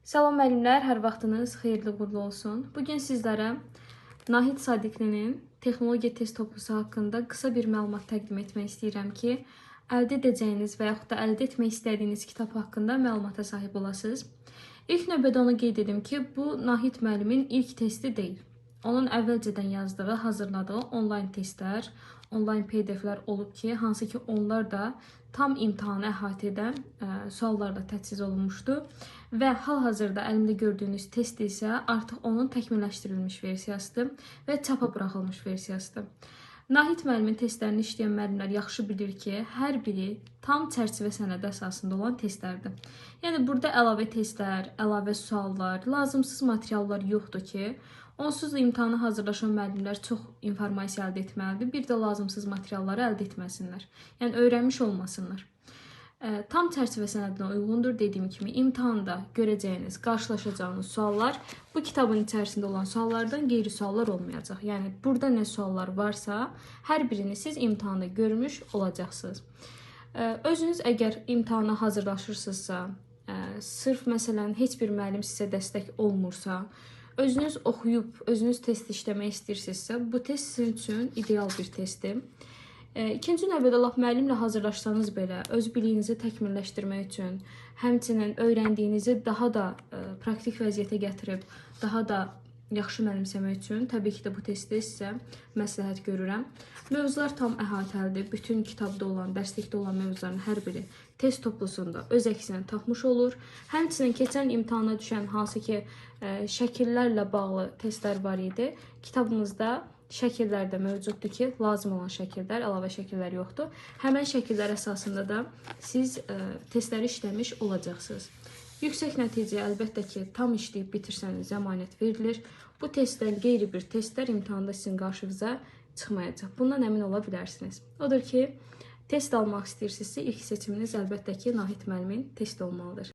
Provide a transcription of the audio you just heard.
Salam müəllimlər, hər vaxtınız xeyirli uğurlu olsun. Bu gün sizlərə Nahid Sadiqlinin texnologiya test toplusu haqqında qısa bir məlumat təqdim etmək istəyirəm ki, əldə edəcəyiniz və yaxud da əldə etmək istədiyiniz kitab haqqında məlumata sahib olasınız. İlk növbədə onu qeyd edim ki, bu Nahid müəllimin ilk testi deyil. Onun əvvəlcədən yazdığı, hazırladığı onlayn testlər, onlayn PDF-lər olub ki, hansı ki onlar da tam imtahanı əhatə edən suallarla təchiz olunmuşdu və hal-hazırda əlimdə gördüyünüz test isə artıq onun təkmilləşdirilmiş versiyasıdır və çapa buraxılmış versiyasıdır. Nahid müəllimin testlərini işləyən müəllimlər yaxşı bilir ki, hər biri tam çərçivə sənədi əsasında olan testlərdir. Yəni burada əlavə testlər, əlavə suallar, lazımsız materiallar yoxdur ki, onsuz da imtahana hazırlaşan müəllimlər çox informasiya əldə etməlidir. Bir də lazımsız materialları əldə etməsinlər. Yəni öyrənmiş olmasınlar. Tam çərçivə sənədinə uyğundur. Dediyim kimi imtahanda görəcəyiniz, qarşılaşacağınız suallar bu kitabın içərisində olan suallardan qeyri suallar olmayacaq. Yəni burada nə suallar varsa, hər birini siz imtahanda görmüş olacaqsınız. Özünüz əgər imtahana hazırlaşırsınızsa, sırf məsələn heç bir müəllim sizə dəstək olmursa, özünüz oxuyub, özünüz test işləmək istəyirsinizsə, bu test sizin üçün ideal bir testdir. İkinci növbədə lap müəllimlə hazırlaşsanız belə, öz biliyinizi təkmilləşdirmək üçün, həmçinin öyrəndiyinizi daha da praktik vəziyyətə gətirib, daha da yaxşı mənimsəmək üçün təbii ki də bu testi sizə məsləhət görürəm. Mövzular tam əhatəlidir. Bütün kitabda olan, dərslikdə olan mövzuların hər biri test toplusunda öz əksini tapmış olur. Həmçinin keçən imtahana düşən hansı ki şəkillərlə bağlı testlər var idi. Kitabımızda şəkillər də mövcuddur ki, lazım olan şəkillər, əlavə şəkillər yoxdur. Həmən şəkillər əsasında da siz testləri işləmiş olacaqsınız. Yüksək nəticəyə əlbəttə ki, tam işləyib bitirsəniz zəmanət verilir. Bu testdən qeyri bir testlər imtahanda sizin qarşınıza çıxmayacaq. Bundan əmin ola bilərsiniz. Odur ki, test almaq istəyirsinizsə, ilk seçiminiz əlbəttə ki, Nahid müəllimin testi olmalıdır.